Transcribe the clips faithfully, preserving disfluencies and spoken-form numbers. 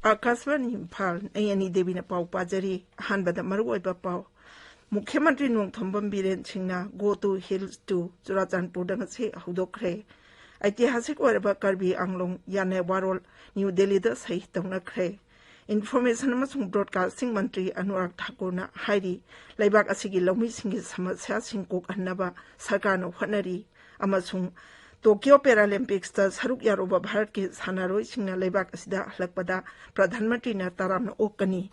ꯑꯥꯀꯥꯁꯕꯥꯅꯤ ꯏꯝꯐꯥꯜ, ꯑꯩ ꯑꯅꯤ ꯗꯦꯕꯤꯅ ꯄꯥꯎ ꯄꯥꯖꯔꯤ꯫ ꯑꯍꯥꯟꯕꯗ ꯃꯔꯨꯑꯣꯏꯕ ꯄꯥꯎ꯫ ꯃꯨꯈ꯭ꯌ ꯃꯟꯇ꯭ꯔꯤ ꯅꯣꯡꯊꯣꯝꯕꯝ ꯕꯤꯔꯦꯟ ꯁꯤꯡꯅ Go to Hills to ꯆꯨꯔꯥꯆꯥꯟꯄꯨꯔꯗ ꯉꯁꯤ ꯍꯧꯗꯣꯛꯈ꯭ꯔꯦ꯫ ꯑꯩꯇꯤꯍꯥꯁꯤꯛ ꯑꯣꯏꯔꯕ ꯀꯔꯕꯤ ꯑꯪꯂꯣꯡ ꯌꯥꯅꯦꯋꯥꯔꯣꯜ ꯅ꯭ꯌꯨ ꯗꯦꯜꯂꯤꯗ ꯁꯍꯤ ꯇꯧꯅꯈ꯭ꯔꯦ꯫ ꯏꯟꯐꯣꯔꯃꯦꯁꯟ ꯑꯃꯁꯨꯡ ꯕ꯭ꯔꯣꯗꯀꯥꯁꯇꯤꯡ ꯃꯟꯇ꯭ꯔꯤ ꯑꯅꯨꯔꯥꯒ ꯊꯥꯀꯨꯔꯅ ꯍꯥꯏꯔꯤ, ꯂꯩꯕꯥꯛ ꯑꯁꯤꯒꯤ ꯂꯧꯃꯤꯁꯤꯡꯒꯤ ꯁꯃꯁ꯭ꯌꯥꯁꯤꯡ ꯀꯣꯛꯍꯟꯅꯕ ꯁꯔꯀꯥꯔꯅ ꯍꯣꯠꯅꯔꯤ꯫ ꯑꯃꯁꯨꯡ ꯇꯣꯀꯤꯌꯣ ꯄꯦꯔꯥꯂꯤꯝꯄꯤꯛꯁꯇ ꯁꯔꯨꯛ ꯌꯥꯔꯨꯕ ꯚꯥꯔꯠꯀꯤ ꯁꯥꯟꯅꯔꯣꯏꯁꯤꯡꯅ ꯂꯩꯕꯥꯛ ꯑꯁꯤꯗ ꯍꯜꯂꯛꯄꯗ ꯄ꯭ꯔꯙꯥꯟ ꯃꯟꯇ꯭ꯔꯤꯅ ꯇꯔꯥꯝꯅ ꯑꯣꯛꯀꯅꯤ꯫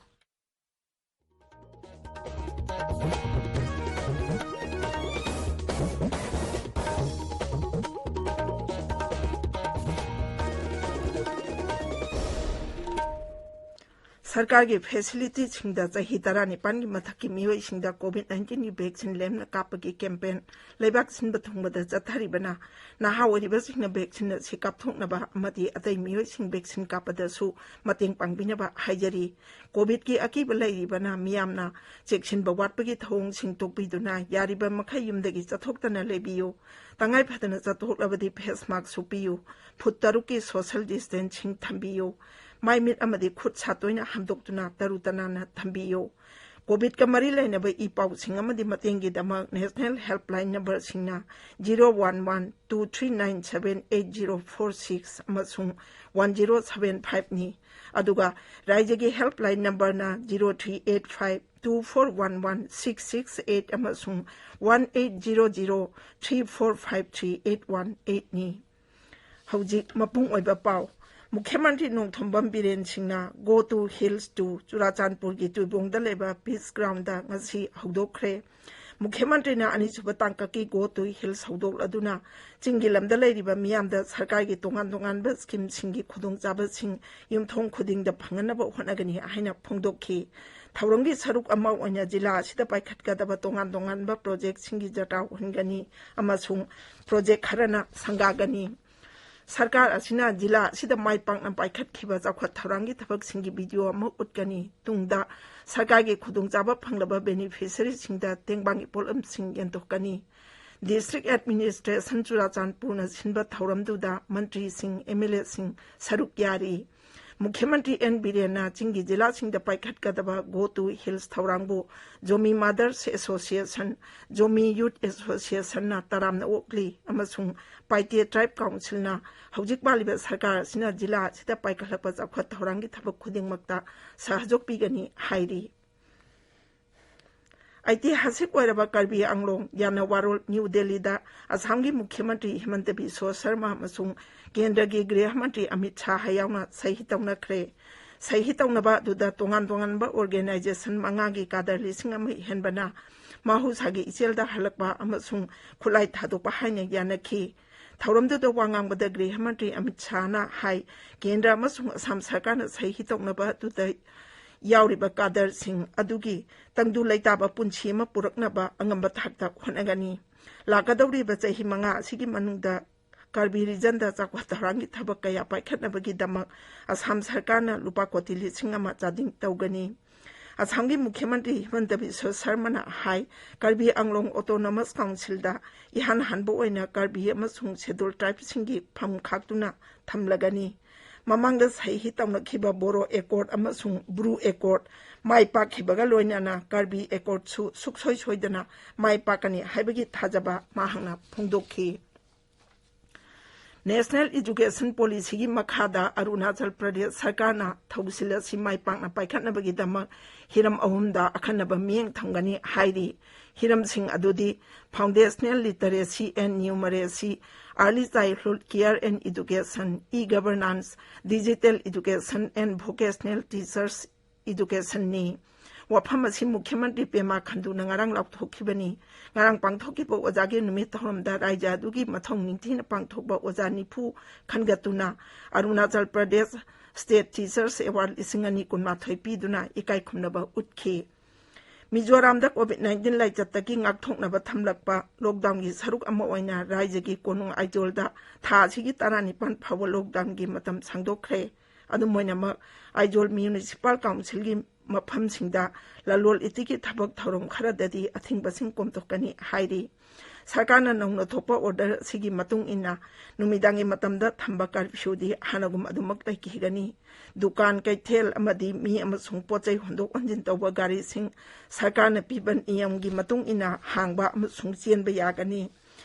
ꯁꯔꯀꯥꯔꯒꯤ ꯐꯦꯁꯤꯂꯤꯇꯤꯁꯤꯡꯗ ꯆꯍꯤ ꯇꯔꯥꯅꯤꯄꯥꯟꯒꯤ ꯃꯊꯛꯀꯤ ꯃꯤꯑꯣꯏꯁꯤꯡꯗ COVID nineteenꯒꯤ vaccine ꯂꯦꯝꯅ ꯀꯥꯞꯄꯒꯤ campaign ꯂꯩꯕꯥꯛ ꯁꯤꯟꯕ ꯊꯨꯡꯕꯗ ꯆꯠꯊꯔꯤꯕꯅ ꯅꯍꯥ ꯑꯣꯏꯔꯤꯕꯁꯤꯡꯅ vaccine ꯑꯁꯤ ꯀꯥꯞꯊꯣꯛꯅꯕ ꯑꯃꯗꯤ ꯑꯇꯩ ꯃꯤꯑꯣꯏꯁꯤꯡ vaccine ꯀꯥꯞꯄꯗꯁꯨ ꯃꯇꯦꯡ ꯄꯥꯡꯕꯤꯅꯕ ꯍꯥꯏꯖꯔꯤ꯫ COVIDꯀꯤ ꯑꯀꯤꯕ ꯂꯩꯔꯤꯕꯅ ꯃꯤꯌꯥꯝꯅ ꯆꯦꯛꯁꯤꯟꯕ ꯋꯥꯠꯄꯒꯤ ꯊꯧꯑꯣꯡꯁꯤꯡ ꯇꯣꯛꯄꯤꯗꯨꯅ ꯌꯥꯔꯤꯕ ꯃꯈꯩ ꯌꯨꯝꯗꯒꯤ ꯆꯠꯊꯣꯛꯇꯅ ꯂꯩꯕꯤꯌꯨ꯫ ꯇꯉꯥꯏ ꯐꯗꯅ ꯆꯠꯊꯣꯛꯂꯕꯗꯤ face mask ꯎꯞꯄꯤꯌꯨ꯫ ꯐꯨꯠ ꯇꯔꯨꯛꯀꯤ social distancing ꯊꯝꯕꯤꯌꯨ꯫ ꯃꯥꯏ ꯃꯤꯠ ꯑꯃꯗꯤ ꯈꯨꯠ ꯁꯥ ꯇꯣꯏꯅ ꯍꯥꯝꯗꯣꯛꯇꯨꯅ ꯇꯔꯨ ꯇꯅꯥꯟꯅ ꯊꯝꯕꯤꯌꯨ꯫ COVIDꯀ ꯃꯔꯤ ꯂꯩꯅꯕ ꯏ ꯄꯥꯎꯁꯤꯡ ꯑꯃꯗꯤ ꯃꯇꯦꯡꯒꯤꯗꯃꯛ National Helpline numberꯁꯤꯡꯅ zero one one two three nine seven eight zero four six ꯑꯃꯁꯨꯡ one zero seven fiveꯅꯤ꯫ ꯑꯗꯨꯒ ꯔꯥꯏꯖ꯭ꯌꯒꯤ helpline numberꯅ zero three eight five two four one one six six eight ꯑꯃꯁꯨꯡ one eight zero zero three four five three eight one eightꯅꯤ꯫ ꯍꯧꯖꯤꯛ ꯃꯄꯨꯡ ꯑꯣꯏꯕ ꯄꯥꯎ꯫ ꯃꯨꯈ꯭ꯌ ꯃꯟꯇ꯭ꯔꯤ ꯅꯣꯡꯊꯣꯝꯕꯝ ꯕꯤꯔꯦꯟ ꯁꯤꯡꯅ Go to Hills to ꯆꯨꯔꯥꯆꯥꯟꯄꯨꯔꯒꯤ ꯇꯨꯏꯕꯣꯡꯗ ꯂꯩꯕ Peace Groundꯗ ꯉꯁꯤ ꯍꯧꯗꯣꯛꯈ꯭ꯔꯦ꯫ ꯃꯨꯈ꯭ꯌ ꯃꯟꯇ꯭ꯔꯤꯅ ꯑꯅꯤꯁꯨꯕ ꯇꯥꯡꯀꯛꯀꯤ Go to Hills ꯍꯧꯗꯣꯛꯂꯗꯨꯅ ꯆꯤꯡꯒꯤ ꯂꯝꯗ ꯂꯩꯔꯤꯕ ꯃꯤꯌꯥꯝꯗ ꯁꯔꯀꯥꯔꯒꯤ ꯇꯣꯉꯥꯟ ꯇꯣꯉꯥꯟꯕ schemeꯁꯤꯡꯒꯤ ꯈꯨꯗꯣꯡꯆꯥꯕꯁꯤꯡ ꯌꯨꯝꯊꯣꯡ ꯈꯨꯗꯤꯡꯗ ꯐꯪꯍꯟꯅꯕ ꯍꯣꯠꯅꯒꯅꯤ ꯍꯥꯏꯅ ꯐꯣꯡꯗꯣꯛꯈꯤ꯫ ꯊꯧꯔꯝꯒꯤ ꯁꯔꯨꯛ ꯑꯃ ꯑꯣꯏꯅ ꯖꯤꯂꯥ ꯑꯁꯤꯗ ꯄꯥꯏꯈꯠꯀꯗꯕ ꯇꯣꯉꯥꯟ ꯇꯣꯉꯥꯟꯕ projectꯁꯤꯡꯒꯤ ꯖꯇ꯭ꯔꯥ ꯍꯨꯟꯒꯅꯤ ꯑꯃꯁꯨꯡ project ꯈꯔꯅ ꯁꯪꯒꯥꯒꯅꯤ꯫ ꯁꯔꯀꯥꯔ ꯑꯁꯤꯅ ꯖꯤꯂꯥ ꯑꯁꯤꯗ ꯃꯥꯏ ꯄꯥꯛꯅ ꯄꯥꯏꯈꯠꯈꯤꯕ ꯆꯥꯎꯈꯠ ꯊꯧꯔꯥꯡꯒꯤ ꯊꯕꯛꯁꯤꯡꯒꯤ video ꯑꯃ ꯎꯠꯀꯅꯤ꯫ ꯇꯨꯡꯗ ꯁꯔꯀꯥꯔꯒꯤ ꯈꯨꯗꯣꯡꯆꯥꯕ ꯐꯪꯂꯕ beneficiaryꯁꯤꯡꯗ ꯇꯦꯡꯕꯥꯡꯒꯤ ꯄꯣꯠꯂꯝꯁꯤꯡ ꯌꯦꯟꯊꯣꯛꯀꯅꯤ꯫ District Administration ꯆꯨꯔꯥꯆꯥꯟꯄꯨꯔꯅ ꯁꯤꯟꯕ ꯊꯧꯔꯝꯗꯨꯗ ꯃꯟꯇ꯭ꯔꯤꯁꯤꯡ, MLAꯁꯤꯡ ꯁꯔꯨꯛ ꯌꯥꯔꯤ꯫ ꯃꯨꯈ꯭ꯌ ꯃꯟꯇ꯭ꯔꯤ ꯑꯦꯟ ꯕꯤꯔꯦꯟꯅ ꯆꯤꯡꯒꯤ ꯖꯤꯂꯥꯁꯤꯡꯗ ꯄꯥꯏꯈꯠꯀꯗꯕ Go to Hills ꯊꯧꯔꯥꯡꯕꯨ Zomi Mothers Association, Zomi Youth Associationꯅ ꯇꯔꯥꯝꯅ ꯑꯣꯛꯂꯤ ꯑꯃꯁꯨꯡ ꯄꯥꯏꯇꯦ Tribe Councilꯅ ꯍꯧꯖꯤꯛ ꯄꯥꯜꯂꯤꯕ ꯁꯔꯀꯥꯔ ꯑꯁꯤꯅ ꯖꯤꯂꯥ ꯑꯁꯤꯗ ꯄꯥꯏꯈꯠꯂꯛꯄ ꯆꯥꯎꯈꯠ ꯊꯧꯔꯥꯡꯒꯤ ꯊꯕꯛ ꯈꯨꯗꯤꯡꯃꯛꯇ ꯁꯍꯖꯣꯛ ꯄꯤꯒꯅꯤ ꯍꯥꯏꯔꯤ꯫ ꯑꯩꯇꯤꯍꯥꯁꯤꯛ ꯑꯣꯏꯔꯕ ꯀꯔꯕꯤ ꯑꯪꯂꯣꯡ ꯌꯥꯅꯋꯥꯔꯣꯜ ꯅ꯭ꯌꯨ ꯗꯦꯜꯂꯤꯗ ꯑꯁꯥꯝꯒꯤ ꯃꯨꯈ꯭ꯌ ꯃꯟꯇ꯭ꯔꯤ ꯍꯤꯃꯟꯇ ꯕꯤꯁ꯭ꯋ ꯁꯔꯃ ꯑꯃꯁꯨꯡ ꯀꯦꯟꯗ꯭ꯔꯒꯤ ꯒ꯭ꯔꯤꯍ ꯃꯟꯇ꯭ꯔꯤ ꯑꯃꯤꯠ ꯁꯥꯍ ꯌꯥꯎꯅ ꯁꯍꯤ ꯇꯧꯅꯈ꯭ꯔꯦ꯫ ꯁꯍꯤ ꯇꯧꯅꯕ ꯑꯗꯨꯗ ꯇꯣꯉꯥꯟ ꯇꯣꯉꯥꯟꯕ organization ꯃꯉꯥꯒꯤ ꯀꯥꯗꯔ ꯂꯤꯁꯤꯡ ꯑꯃ ꯍꯦꯟꯕꯅ ꯃꯍꯧꯁꯥꯒꯤ ꯏꯆꯦꯜꯗ ꯍꯜꯂꯛꯄ ꯑꯃꯁꯨꯡ ꯈꯨꯠꯂꯥꯏ ꯊꯥꯗꯣꯛꯄ ꯍꯥꯏꯅ ꯌꯥꯅꯈꯤ꯫ ꯊꯧꯔꯝꯗꯨꯗ ꯋꯥ ꯉꯥꯡꯕꯗ ꯒ꯭ꯔꯤꯍ ꯃꯟꯇ꯭ꯔꯤ ꯑꯃꯤꯠ ꯁꯥꯍꯅ ꯍꯥꯏ, ꯀꯦꯟꯗ꯭ꯔ ꯑꯃꯁꯨꯡ ꯑꯁꯥꯝ ꯁꯔꯀꯥꯔꯅ ꯁꯍꯤ ꯇꯧꯅꯕ ꯑꯗꯨꯗ ꯌꯥꯎꯔꯤꯕ ꯀꯥꯗꯔꯁꯤꯡ ꯑꯗꯨꯒꯤ ꯇꯪꯗꯨ ꯂꯩꯇꯥꯕ ꯄꯨꯟꯁꯤ ꯑꯃ ꯄꯨꯔꯛꯅꯕ ꯑꯉꯝꯕ ꯊꯥꯛꯇ ꯍꯣꯠꯅꯒꯅꯤ꯫ ꯂꯥꯛꯀꯗꯧꯔꯤꯕ ꯆꯍꯤ ꯃꯉꯥ ꯑꯁꯤꯒꯤ ꯃꯅꯨꯡꯗ ꯀꯔꯕꯤ ꯔꯤꯖꯟꯗ ꯆꯥꯎꯈꯠ ꯊꯧꯔꯥꯡꯒꯤ ꯊꯕꯛ ꯀꯌꯥ ꯄꯥꯏꯈꯠꯅꯕꯒꯤꯗꯃꯛ ꯑꯁꯥꯝ ꯁꯔꯀꯥꯔꯅ ꯂꯨꯄꯥ ꯀꯣꯇꯤ ꯂꯤꯁꯤꯡ ꯑꯃ ꯆꯥꯗꯤꯡ ꯇꯧꯒꯅꯤ꯫ ꯑꯁꯥꯝꯒꯤ ꯃꯨꯈ꯭ꯌ ꯃꯟꯇ꯭ꯔꯤ ꯍꯤꯃꯟꯇ ꯕꯤꯁ꯭ꯋ ꯁꯔꯃꯅ ꯍꯥꯏ, ꯀꯔꯕꯤ ꯑꯪꯂꯣꯡ Autonomous Councilꯗ ꯏꯍꯥꯟ ꯍꯥꯟꯕ ꯑꯣꯏꯅ ꯀꯔꯕꯤ ꯑꯃꯁꯨꯡ Scheduled Tribeꯁꯤꯡꯒꯤ ꯐꯝ ꯈꯥꯛꯇꯨꯅ ꯊꯝꯂꯒꯅꯤ꯫ ꯃꯃꯥꯡꯗ ꯁꯍꯤ ꯇꯧꯅꯈꯤꯕ ꯕꯣꯔꯣ Accord ꯑꯃꯁꯨꯡ ꯕ꯭ꯔꯨ Accord ꯃꯥꯏ ꯄꯥꯛꯈꯤꯕꯒ ꯂꯣꯏꯅꯅ ꯀꯔꯕꯤ Accordꯁꯨ ꯁꯨꯛꯁꯣꯏ ꯁꯣꯏꯗꯅ ꯃꯥꯏ ꯄꯥꯛꯀꯅꯤ ꯍꯥꯏꯕꯒꯤ ꯊꯥꯖꯕ ꯃꯍꯥꯛꯅ ꯐꯣꯡꯗꯣꯛꯈꯤ꯫ National Education Policyꯒꯤ ꯃꯈꯥꯗ ꯑꯔꯨꯅꯥꯆꯜ ꯄ꯭ꯔꯗꯦꯁ ꯁꯔꯀꯥꯔꯅ ꯊꯧꯁꯤꯜ ꯑꯁꯤ ꯃꯥꯏ ꯄꯥꯛꯅ ꯄꯥꯏꯈꯠꯅꯕꯒꯤꯗꯃꯛ ꯍꯤꯔꯝ ꯑꯍꯨꯝꯗ ꯑꯈꯟꯅꯕ ꯃꯤꯠꯌꯦꯡ ꯊꯝꯒꯅꯤ ꯍꯥꯏꯔꯤ꯫ ꯍꯤꯔꯝꯁꯤꯡ ꯑꯗꯨꯗꯤ Foundational Literacy and Numeracy, Early Childhood Care and Education, E-Governance, Digital Education and Vocational Teachers Educationꯅꯤ꯫ ꯋꯥꯐꯝ ꯑꯁꯤ ꯃꯨꯈ꯭ꯌ ꯃꯟꯇ꯭ꯔꯤ ꯄꯦꯃꯥ ꯈꯟꯗꯨꯅ ꯉꯔꯥꯡ ꯂꯥꯎꯊꯣꯛꯈꯤꯕꯅꯤ꯫ ꯉꯔꯥꯡ ꯄꯥꯡꯊꯣꯛꯈꯤꯕ ꯑꯣꯖꯥꯒꯤ ꯅꯨꯃꯤꯠ ꯊꯧꯔꯝꯗ ꯔꯥꯏꯖ꯭ꯌ ꯑꯗꯨꯒꯤ ꯃꯊꯧ ꯅꯤꯡꯊꯤꯅ ꯄꯥꯡꯊꯣꯛꯄ ꯑꯣꯖꯥ ꯅꯤꯐꯨ ꯈꯟꯒꯠꯇꯨꯅ Arunachal Pradesh State Teachers Award ꯂꯤꯁꯤꯡ ꯑꯅꯤ ꯀꯨꯟꯃꯥꯊꯣꯏ ꯄꯤꯗꯨꯅ ꯏꯀꯥꯏ ꯈꯨꯝꯅꯕ ꯎꯠꯈꯤ꯫ ꯃꯤꯖꯣꯔꯥꯝꯗ COVID nineteen ꯂꯥꯏꯆꯠꯇꯒꯤ ꯉꯥꯛꯊꯣꯛꯅꯕ ꯊꯝꯂꯛꯄ lockdownꯒꯤ ꯁꯔꯨꯛ ꯑꯃ ꯑꯣꯏꯅ ꯔꯥꯏꯖ꯭ꯌꯒꯤ ꯀꯣꯅꯨꯡ ꯑꯥꯏꯖꯣꯜꯗ ꯊꯥ ꯑꯁꯤꯒꯤ ꯇꯔꯥꯅꯤꯄꯥꯟ ꯐꯥꯎꯕ lockdownꯒꯤ ꯃꯇꯝ ꯁꯥꯡꯗꯣꯛꯈ꯭ꯔꯦ꯫ ꯑꯗꯨꯝ ꯑꯣꯏꯅꯃꯛ, ꯑꯥꯏꯖꯣꯜ Municipal Councilꯒꯤ ꯃꯐꯝꯁꯤꯡꯗ ꯂꯂꯣꯜ ꯏꯇꯤꯛꯀꯤ ꯊꯕꯛ ꯊꯧꯔꯝ ꯈꯔꯗꯗꯤ ꯑꯊꯤꯡꯕꯁꯤꯡ ꯀꯣꯝꯊꯣꯛꯀꯅꯤ ꯍꯥꯏꯔꯤ꯫ ꯁꯔꯀꯥꯔꯅ ꯅꯧꯅ ꯊꯣꯛꯄ ꯑꯣꯔꯗꯔ ꯑꯁꯤꯒꯤ ꯃꯇꯨꯡ ꯏꯟꯅ ꯅꯨꯃꯤꯗꯥꯡꯒꯤ ꯃꯇꯝꯗ ꯊꯝꯕ ꯀꯔꯐ꯭ꯌꯨꯗꯤ ꯍꯥꯟꯅꯒꯨꯝ ꯑꯗꯨꯃꯛ ꯂꯩꯈꯤꯒꯅꯤ꯫ ꯗꯨꯀꯥꯟ, ꯀꯩꯊꯦꯜ ꯑꯃꯗꯤ ꯃꯤ ꯑꯃꯁꯨꯡ ꯄꯣꯠ ꯆꯩ ꯍꯣꯟꯗꯣꯛ ꯍꯣꯟꯖꯤꯟ ꯇꯧꯕ ꯒꯥꯔꯤꯁꯤꯡ ꯁꯔꯀꯥꯔꯅ ꯄꯤꯕ ꯅꯤꯌꯝꯒꯤ ꯃꯇꯨꯡ ꯏꯟꯅ ꯍꯥꯡꯕ ꯑꯃꯁꯨꯡ ꯆꯦꯟꯕ ꯌꯥꯒꯅꯤ꯫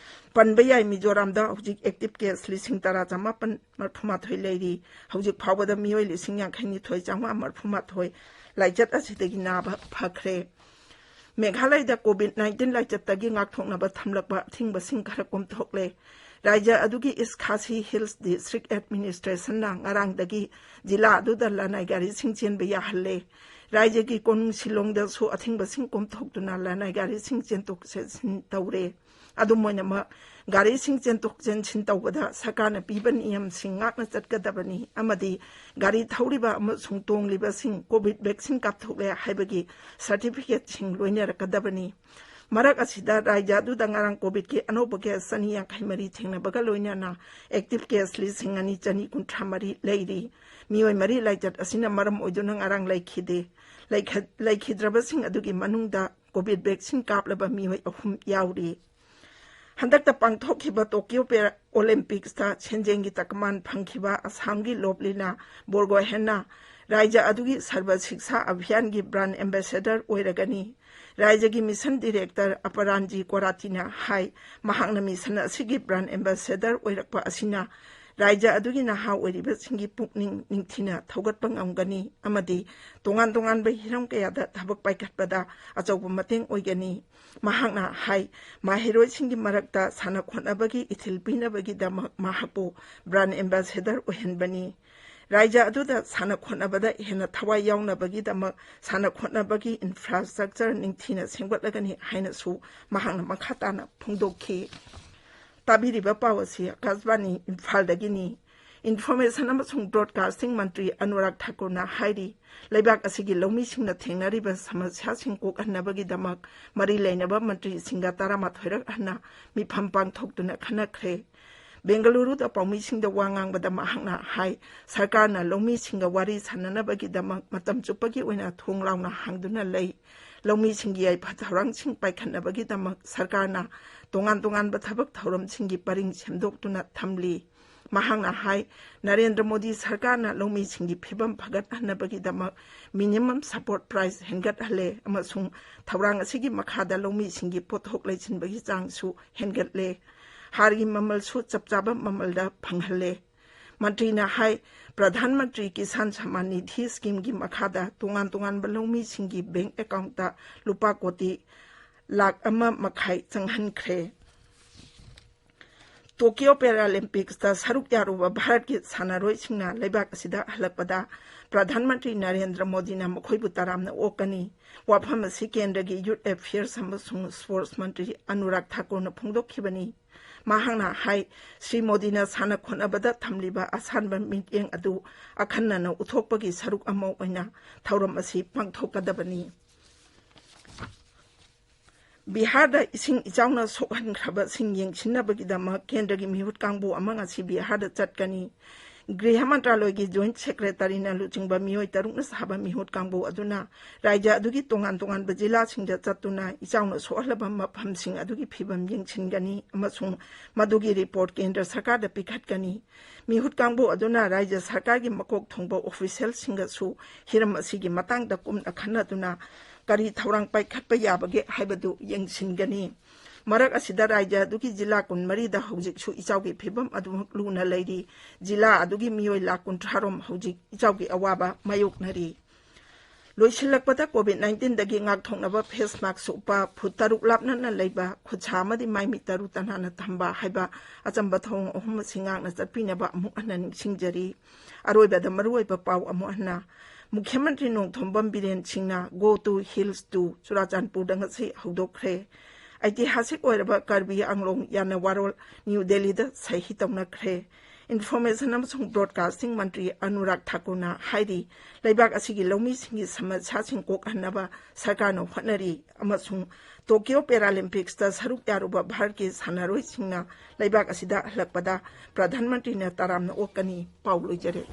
ꯄꯟꯕ ꯌꯥꯏ, ꯃꯤꯖꯣꯔꯥꯝꯗ ꯍꯧꯖꯤꯛ ꯑꯦꯛꯇꯤꯚ ꯀꯦꯁ ꯂꯤꯁꯤꯡ ꯇꯔꯥ ꯆꯃꯥꯄꯟ ꯃꯔꯐꯨ ꯃꯥꯊꯣꯏ ꯂꯩꯔꯤ꯫ ꯍꯧꯖꯤꯛ ꯐꯥꯎꯕꯗ ꯃꯤꯑꯣꯏ ꯂꯤꯁꯤꯡ ꯌꯥꯡꯈꯩ ꯅꯤꯊꯣꯏ ꯆꯥꯝꯃꯉꯥ ꯃꯔꯐꯨ ꯃꯥꯊꯣꯏ ꯂꯥꯏꯆꯠ ꯑꯁꯤꯗꯒꯤ ꯅꯥꯕ ꯐꯈ꯭ꯔꯦ꯫ ꯃꯦꯘꯥꯂꯌꯗ ꯀꯣꯚꯤꯗ ꯅꯥꯏꯟꯇꯤꯟ ꯂꯥꯏꯆꯠꯇꯒꯤ ꯉꯥꯛꯊꯣꯛꯅꯕ ꯊꯝꯂꯛꯄ ꯑꯊꯤꯡꯕꯁꯤꯡ ꯈꯔ ꯀꯣꯝꯊꯣꯛꯂꯦ꯫ ꯔꯥꯖ꯭ꯌ ꯑꯗꯨꯒꯤ ꯏꯁ ꯈꯥꯁꯤ ꯍꯤꯜꯁ ꯗꯤꯁꯇ꯭ꯔꯤꯛ ꯑꯦꯗꯃꯤꯅꯤꯁꯇ꯭ꯔꯦꯁꯟꯅ ꯉꯔꯥꯡꯗꯒꯤ ꯖꯤꯂꯥ ꯑꯗꯨꯗ ꯂꯅꯥꯏ ꯒꯥꯔꯤꯁꯤꯡ ꯆꯦꯟꯕ ꯌꯥꯍꯜꯂꯦ꯫ ꯔꯥꯖ꯭ꯌꯒꯤ ꯀꯣꯅꯨꯡ ꯁꯤꯂꯣꯡꯗꯁꯨ ꯑꯊꯤꯡꯕꯁꯤꯡ ꯀꯣꯝꯊꯣꯛꯇꯨꯅ ꯂꯅꯥꯏ ꯒꯥꯔꯤꯁꯤꯡ ꯆꯦꯟꯊꯣꯛ ꯆꯦꯟꯁꯤꯟ ꯇꯧꯔꯦ꯫ ꯑꯗꯨꯝ ꯑꯣꯏꯅꯃꯛ, ꯒꯥꯔꯤꯁꯤꯡ ꯆꯦꯟꯊꯣꯛ ꯆꯦꯟꯁꯤꯟ ꯇꯧꯕꯗ ꯁꯔꯀꯥꯔꯅ ꯄꯤꯕ ꯅꯤꯌꯝꯁꯤꯡ ꯉꯥꯛꯅ ꯆꯠꯀꯗꯕꯅꯤ ꯑꯃꯗꯤ ꯒꯥꯔꯤ ꯊꯧꯔꯤꯕ ꯑꯃꯁꯨꯡ ꯇꯣꯡꯂꯤꯕꯁꯤꯡ ꯀꯣꯚꯤꯗ ꯚꯦꯛꯁꯤꯟ ꯀꯥꯞꯊꯣꯛꯂꯦ ꯍꯥꯏꯕꯒꯤ ꯁꯔꯇꯤꯐꯤꯀꯦꯠꯁꯤꯡ ꯂꯣꯏꯅꯔꯛꯀꯗꯕꯅꯤ꯫ ꯃꯔꯛ ꯑꯁꯤꯗ, ꯔꯥꯖ꯭ꯌ ꯑꯗꯨꯗ ꯉꯔꯥꯡ ꯀꯣꯚꯤꯗꯀꯤ ꯑꯅꯧꯕ ꯀꯦꯁ ꯆꯅꯤ ꯌꯥꯡꯈꯩ ꯃꯔꯤ ꯊꯦꯡꯅꯕꯒ ꯂꯣꯏꯅꯅ ꯑꯦꯛꯇꯤꯚ ꯀꯦꯁ ꯂꯤꯁꯤꯡ ꯑꯅꯤ ꯆꯅꯤ ꯀꯨꯟꯊ꯭ꯔꯥ ꯃꯔꯤ ꯂꯩꯔꯤ꯫ ꯃꯤꯑꯣꯏ ꯃꯔꯤ ꯂꯥꯏꯆꯠ ꯑꯁꯤꯅ ꯃꯔꯝ ꯑꯣꯏꯗꯨꯅ ꯉꯔꯥꯡ ꯂꯩꯈꯤꯗꯦ꯫ ꯂꯩꯈ-, ꯂꯩꯈꯤꯗ꯭ꯔꯕꯁꯤꯡ ꯑꯗꯨꯒꯤ ꯃꯅꯨꯡꯗ ꯀꯣꯚꯤꯗ ꯚꯦꯛꯁꯤꯟ ꯀꯥꯞꯂꯕ ꯃꯤꯑꯣꯏ ꯑꯍꯨꯝ ꯌꯥꯎꯔꯤ꯫ ꯍꯟꯗꯛꯇ ꯄꯥꯡꯊꯣꯛꯈꯤꯕ ꯇꯣꯀꯤꯌꯣ ꯄꯦꯔꯥ ꯑꯣꯂꯤꯝꯄꯤꯛꯁꯇ ꯁꯦꯟꯖꯦꯡꯒꯤ ꯇꯀꯃꯥꯟ ꯐꯪꯈꯤꯕ ꯑꯁꯥꯝꯒꯤ ꯂꯣꯕꯂꯤꯅꯥ ꯕꯣꯔꯒꯣꯍꯦꯟꯅ ꯔꯥꯖ꯭ꯌ ꯑꯗꯨꯒꯤ ꯁꯔꯕ ꯁꯤꯛꯁꯥ ꯑꯚꯤꯌꯥꯟꯒꯤ ꯕ꯭ꯔꯥꯟꯗ ꯑꯦꯝꯕꯦꯁꯦꯗꯔ ꯑꯣꯏꯔꯒꯅꯤ꯫ ꯔꯥꯖ꯭ꯌꯒꯤ ꯃꯤꯁꯟ ꯗꯤꯔꯦꯛꯇꯔ ꯑꯄꯔꯥꯟꯖꯤ ꯀꯣꯔꯥꯇꯤꯅ ꯍꯥꯏ, ꯃꯍꯥꯛꯅ ꯃꯤꯁꯟ ꯑꯁꯤꯒꯤ ꯕ꯭ꯔꯥꯟꯗ ꯑꯦꯝꯕꯦꯁꯦꯗꯔ ꯑꯣꯏꯔꯛꯄ ꯑꯁꯤꯅ ꯔꯥꯖ꯭ꯌ ꯑꯗꯨꯒꯤ ꯅꯍꯥ ꯑꯣꯏꯔꯤꯕꯁꯤꯡꯒꯤ ꯄꯨꯛꯅꯤꯡ ꯅꯤꯡꯊꯤꯅ ꯊꯧꯒꯠꯄ ꯉꯝꯒꯅꯤ ꯑꯃꯗꯤ ꯇꯣꯉꯥꯟ ꯇꯣꯉꯥꯟꯕ ꯍꯤꯔꯝ ꯀꯌꯥꯗ ꯊꯕꯛ ꯄꯥꯏꯈꯠꯄꯗ ꯑꯆꯧꯕ ꯃꯇꯦꯡ ꯑꯣꯏꯒꯅꯤ꯫ ꯃꯍꯥꯛꯅ ꯍꯥꯏ, ꯃꯍꯩꯔꯣꯏꯁꯤꯡꯒꯤ ꯃꯔꯛꯇ ꯁꯥꯟꯅ ꯈꯣꯠꯅꯕꯒꯤ ꯏꯊꯤꯜ ꯄꯤꯅꯕꯒꯤꯗꯃꯛ ꯃꯍꯥꯛꯄꯨ ꯕ꯭ꯔꯥꯟꯗ ꯑꯦꯝꯕꯦꯁꯦꯗꯔ ꯑꯣꯏꯍꯟꯕꯅꯤ꯫ ꯔꯥꯖ꯭ꯌ ꯑꯗꯨꯗ ꯁꯥꯟꯅ ꯈꯣꯠꯅꯕꯗ ꯍꯦꯟꯅ ꯊꯋꯥꯏ ꯌꯥꯎꯅꯕꯒꯤꯗꯃꯛ ꯁꯥꯟꯅ ꯈꯣꯠꯅꯕꯒꯤ ꯏꯟꯐ꯭ꯔꯥꯁ꯭ꯇ꯭ꯔꯛꯆꯔ ꯅꯤꯡꯊꯤꯅ ꯁꯦꯝꯒꯠꯂꯒꯅꯤ ꯍꯥꯏꯅꯁꯨ ꯃꯍꯥꯛꯅ ꯃꯈꯥ ꯇꯥꯅ ꯐꯣꯡꯗꯣꯛꯈꯤ꯫ ꯇꯥꯕꯤꯔꯤꯕ ꯄꯥꯎ ꯑꯁꯤ ꯑꯀꯥꯁꯕꯥꯅꯤ ꯏꯝꯐꯥꯜꯗꯒꯤꯅꯤ꯫ ꯏꯟꯐꯣꯔꯃꯦꯁꯟ ꯑꯃꯁꯨꯡ ꯕ꯭ꯔꯣꯗꯀꯥꯁꯇꯤꯡ ꯃꯟꯇ꯭ꯔꯤ ꯑꯅꯨꯔꯥꯒ ꯊꯥꯀꯨꯔꯅ ꯍꯥꯏꯔꯤ, ꯂꯩꯕꯥꯛ ꯑꯁꯤꯒꯤ ꯂꯧꯃꯤꯁꯤꯡꯅ ꯊꯦꯡꯅꯔꯤꯕ ꯁꯃꯁ꯭ꯌꯥꯁꯤꯡ ꯀꯣꯛꯍꯟꯅꯕꯒꯤꯗꯃꯛ ꯃꯔꯤ ꯂꯩꯅꯕ ꯃꯟꯇ꯭ꯔꯤꯁꯤꯡꯒ ꯇꯔꯥꯃꯥꯊꯣꯏꯔꯛ ꯍꯟꯅ ꯃꯤꯐꯝ ꯄꯥꯡꯊꯣꯛꯇꯨꯅ ꯈꯟꯅꯈ꯭ꯔꯦ꯫ ꯕꯦꯡꯒꯂꯨꯔꯨꯗ ꯄꯥꯎꯃꯤꯁꯤꯡꯗ ꯋꯥ ꯉꯥꯡꯕꯗ ꯃꯍꯥꯛꯅ ꯍꯥꯏ, ꯁꯔꯀꯥꯔꯅ ꯂꯧꯃꯤꯁꯤꯡꯒ ꯋꯥꯔꯤ ꯁꯥꯟꯅꯅꯕꯒꯤꯗꯃꯛ ꯃꯇꯝ ꯆꯨꯞꯄꯒꯤ ꯑꯣꯏꯅ ꯊꯣꯡ ꯂꯥꯎꯅ ꯍꯥꯡꯗꯨꯅ ꯂꯩ꯫ ꯂꯧꯃꯤꯁꯤꯡꯒꯤ ꯌꯥꯏꯐ ꯊꯧꯔꯥꯡꯁꯤꯡ ꯄꯥꯏꯈꯠꯅꯕꯒꯤꯗꯃꯛ ꯁꯔꯀꯥꯔꯅ ꯇꯣꯉꯥꯟ ꯇꯣꯉꯥꯟꯕ ꯊꯕꯛ ꯊꯧꯔꯝꯁꯤꯡꯒꯤ ꯄꯔꯤꯡ ꯁꯦꯝꯗꯣꯛꯇꯨꯅ ꯊꯝꯂꯤ꯫ ꯃꯍꯥꯛꯅ ꯍꯥꯏ, ꯅꯔꯦꯟꯗ꯭ꯔ ꯃꯣꯗꯤ ꯁꯔꯀꯥꯔꯅ ꯂꯧꯃꯤꯁꯤꯡꯒꯤ ꯐꯤꯕꯝ ꯐꯒꯠꯍꯟꯅꯕꯒꯤꯗꯃꯛ minimum support price ꯍꯦꯟꯒꯠꯍꯜꯂꯦ ꯑꯃꯁꯨꯡ ꯊꯧꯔꯥꯡ ꯑꯁꯤꯒꯤ ꯃꯈꯥꯗ ꯂꯧꯃꯤꯁꯤꯡꯒꯤ ꯄꯣꯠꯊꯣꯛ ꯂꯩꯁꯤꯟꯕꯒꯤ ꯆꯥꯡꯁꯨ ꯍꯦꯟꯒꯠꯂꯦ꯫ ꯍꯥꯔꯒꯤ ꯃꯃꯜꯁꯨ ꯆꯞ ꯆꯥꯕ ꯃꯃꯜꯗ ꯐꯪꯍꯜꯂꯦ꯫ ꯃꯟꯇ꯭ꯔꯤꯅ ꯍꯥꯏ, ꯄ꯭ꯔꯙꯥꯟ ꯃꯟꯇ꯭ꯔꯤ ꯀꯤꯁꯥꯟ ꯁꯝꯃꯥꯟ ꯅꯤꯙꯤ ꯁ꯭ꯀꯤꯝꯒꯤ ꯃꯈꯥꯗ ꯇꯣꯉꯥꯟ ꯇꯣꯉꯥꯟꯕ ꯂꯧꯃꯤꯁꯤꯡꯒꯤ ꯕꯦꯡꯛ ꯑꯦꯀꯥꯎꯟꯠꯇ ꯂꯨꯄꯥ ꯀꯣꯇꯤ ꯂꯥꯈ ꯑꯃ ꯃꯈꯥꯏ ꯆꯪꯍꯟꯈ꯭ꯔꯦ꯫ ꯇꯣꯀꯤꯌꯣ ꯄꯦꯔꯥꯂꯤꯝꯄꯤꯛꯁꯇ ꯁꯔꯨꯛ ꯌꯥꯔꯨꯕ ꯚꯥꯔꯠꯀꯤ ꯁꯥꯟꯅꯔꯣꯏꯁꯤꯡꯅ ꯂꯩꯕꯥꯛ ꯑꯁꯤꯗ ꯍꯜꯂꯛꯄꯗ ꯄ꯭ꯔꯙꯥꯟ ꯃꯟꯇ꯭ꯔꯤ ꯅꯔꯦꯟꯗ꯭ꯔ ꯃꯣꯗꯤꯅ ꯃꯈꯣꯏꯕꯨ ꯇꯔꯥꯝꯅ ꯑꯣꯛꯀꯅꯤ꯫ ꯋꯥꯐꯝ ꯑꯁꯤ ꯀꯦꯟꯗ꯭ꯔꯒꯤ ꯌꯨꯠ ꯑꯦꯐꯤꯌꯔꯁ ꯑꯃꯁꯨꯡ ꯁ꯭ꯄꯣꯔꯠꯁ ꯃꯟꯇ꯭ꯔꯤ ꯑꯅꯨꯔꯥꯒ ꯊꯥꯀꯨꯔꯅ ꯐꯣꯡꯗꯣꯛꯈꯤꯕꯅꯤ꯫ ꯃꯍꯥꯛꯅ ꯍꯥꯏ, ꯁ꯭ꯔꯤ ꯃꯣꯗꯤꯅ ꯁꯥꯟꯅ ꯈꯣꯠꯅꯕꯗ ꯊꯝꯂꯤꯕ ꯑꯁꯥꯟꯕ ꯃꯤꯠꯌꯦꯡ ꯑꯗꯨ ꯑꯈꯟꯅꯅ ꯎꯠꯊꯣꯛꯄꯒꯤ ꯁꯔꯨꯛ ꯑꯃ ꯑꯣꯏꯅ ꯊꯧꯔꯝ ꯑꯁꯤ ꯄꯥꯡꯊꯣꯛꯀꯗꯕꯅꯤ꯫ ꯕꯤꯍꯥꯔꯗ ꯏꯁꯤꯡ ꯏꯆꯥꯎꯅ ꯁꯣꯛꯍꯟꯈ꯭ꯔꯕꯁꯤꯡ ꯌꯦꯡꯁꯤꯟꯅꯕꯒꯤꯗꯃꯛ ꯀꯦꯟꯗ꯭ꯔꯒꯤ ꯃꯤꯍꯨꯠ ꯀꯥꯡꯕꯨ ꯑꯃ ꯉꯁꯤ ꯕꯤꯍꯥꯔꯗ ꯆꯠꯀꯅꯤ꯫ ꯒ꯭ꯔꯤꯍ ꯃꯟꯇ꯭ꯔꯥꯂꯣꯏꯒꯤ ꯖꯣꯏꯟꯠ ꯁꯦꯀ꯭ꯔꯦꯇꯔꯤꯅ ꯂꯨꯆꯤꯡꯕ ꯃꯤꯑꯣꯏ ꯇꯔꯨꯛꯅ ꯁꯥꯕ ꯃꯤꯍꯨꯠ ꯀꯥꯡꯕꯨ ꯑꯗꯨꯅ ꯔꯥꯖ꯭ꯌ ꯑꯗꯨꯒꯤ ꯇꯣꯉꯥꯟ ꯇꯣꯉꯥꯟꯕ ꯖꯤꯂꯥꯁꯤꯡꯗ ꯆꯠꯇꯨꯅ ꯏꯆꯥꯎꯅ ꯁꯣꯛꯍꯜꯂꯕ ꯃꯐꯝꯁꯤꯡ ꯑꯗꯨꯒꯤ ꯐꯤꯕꯝ ꯌꯦꯡꯁꯤꯟꯒꯅꯤ ꯑꯃꯁꯨꯡ ꯃꯗꯨꯒꯤ ꯔꯤꯄꯣꯔꯠ ꯀꯦꯟꯗ꯭ꯔ ꯁꯔꯀꯥꯔꯗ ꯄꯤꯈꯠꯀꯅꯤ꯫ ꯃꯤꯍꯨꯠ ꯀꯥꯡꯕꯨ ꯑꯗꯨꯅ ꯔꯥꯖ꯭ꯌ ꯁꯔꯀꯥꯔꯒꯤ ꯃꯀꯣꯛ ꯊꯣꯡꯕ ꯑꯣꯐꯤꯁꯤꯌꯦꯜꯁꯤꯡꯒꯁꯨ ꯍꯤꯔꯝ ꯑꯁꯤꯒꯤ ꯃꯇꯥꯡꯗ ꯀꯨꯞꯅ ꯈꯟꯅꯗꯨꯅ ꯀꯔꯤ ꯊꯧꯔꯥꯡ ꯄꯥꯏꯈꯠꯄ ꯌꯥꯕꯒꯦ ꯍꯥꯏꯕꯗꯨ ꯌꯦꯡꯁꯤꯟꯒꯅꯤ꯫ ꯃꯔꯛ ꯑꯁꯤꯗ ꯔꯥꯖ꯭ꯌ ꯑꯗꯨꯒꯤ ꯖꯤꯂꯥ ꯀꯨꯟꯃꯔꯤꯗ ꯍꯧꯖꯤꯛꯁꯨ ꯏꯆꯥꯎꯒꯤ ꯐꯤꯕꯝ ꯑꯗꯨꯃꯛ ꯂꯨꯅ ꯂꯩꯔꯤ꯫ ꯖꯤꯂꯥ ꯑꯗꯨꯒꯤ ꯃꯤꯑꯣꯏ ꯂꯥꯈ ꯀꯨꯟꯊ꯭ꯔꯥ ꯔꯣꯝ ꯍꯧꯖꯤꯛ ꯏꯆꯥꯎꯒꯤ ꯑꯋꯥꯕ ꯃꯥꯌꯣꯛꯅꯔꯤ꯫ ꯂꯣꯏꯁꯤꯜꯂꯛꯄꯗ, ꯀꯣꯚꯤꯗ ꯅꯥꯏꯟꯇꯤꯟꯗꯒꯤ ꯉꯥꯛꯊꯣꯛꯅꯕ ꯐꯦꯁ ꯃꯥꯛꯁ ꯎꯞꯄ, ꯐꯨꯠ ꯇꯔꯨꯛ ꯂꯥꯞꯅꯅ ꯂꯩꯕ, ꯈꯨꯠꯁꯥ ꯑꯃꯗꯤ ꯃꯥꯏ ꯃꯤꯠ ꯇꯔꯨ ꯇꯅꯥꯟꯅ ꯊꯝꯕ ꯍꯥꯏꯕ ꯑꯆꯝꯕ ꯊꯧꯑꯣꯡ ꯑꯍꯨꯝ ꯑꯁꯤ ꯉꯥꯛꯅ ꯆꯠꯄꯤꯅꯕ ꯑꯃꯨꯛ ꯍꯟꯅ ꯅꯤꯡꯁꯤꯡꯖꯔꯤ꯫ ꯑꯔꯣꯏꯕꯗ ꯃꯔꯨꯑꯣꯏꯕ ꯄꯥꯎ ꯑꯃꯨꯛ ꯍꯟꯅ꯫ ꯃꯨꯈ꯭ꯌ ꯃꯟꯇ꯭ꯔꯤ ꯅꯣꯡꯊꯣꯝꯕꯝ ꯕꯤꯔꯦꯟ ꯁꯤꯡꯅ Go to Hills to ꯆꯨꯔꯥꯆꯥꯟꯄꯨꯔꯗ ꯉꯁꯤ ꯍꯧꯗꯣꯛꯈ꯭ꯔꯦ꯫ ꯑꯩꯇꯤꯍꯥꯁꯤꯛ ꯑꯣꯏꯔꯕ ꯀꯔꯕꯤ ꯑꯪꯂꯣꯡ ꯌꯥꯅꯋꯥꯔꯣꯜ ꯅ꯭ꯌꯨ ꯗꯦꯜꯂꯤꯗ ꯁꯍꯤ ꯇꯧꯅꯈ꯭ꯔꯦ꯫ ꯏꯟꯐꯣꯔꯃꯦꯁꯟ ꯑꯃꯁꯨꯡ ꯕ꯭ꯔꯣꯗꯀꯥꯁꯇꯤꯡ ꯃꯟꯇ꯭ꯔꯤ ꯑꯅꯨꯔꯥꯒ ꯊꯥꯀꯨꯔꯅ ꯍꯥꯏꯔꯤ, ꯂꯩꯕꯥꯛ ꯑꯁꯤꯒꯤ ꯂꯧꯃꯤꯁꯤꯡꯒꯤ ꯁꯃꯁ꯭ꯌꯥꯁꯤꯡ ꯀꯣꯛꯍꯟꯅꯕ ꯁꯔꯀꯥꯔꯅ ꯍꯣꯠꯅꯔꯤ ꯑꯃꯁꯨꯡ ꯇꯣꯀꯤꯌꯣ ꯄꯦꯔꯥꯂꯤꯝꯄꯤꯛꯁꯇ ꯁꯔꯨꯛ ꯌꯥꯔꯨꯕ ꯚꯥꯔꯠꯀꯤ ꯁꯥꯟꯅꯔꯣꯏꯁꯤꯡꯅ ꯂꯩꯕꯥꯛ ꯑꯁꯤꯗ ꯍꯜꯂꯛꯄꯗ ꯄ꯭ꯔꯙꯥꯟ ꯃꯟꯇ꯭ꯔꯤꯅ ꯇꯔꯥꯝꯅ ꯑꯣꯛꯀꯅꯤ꯫ ꯄꯥꯎ ꯂꯣꯏꯖꯔꯦ꯫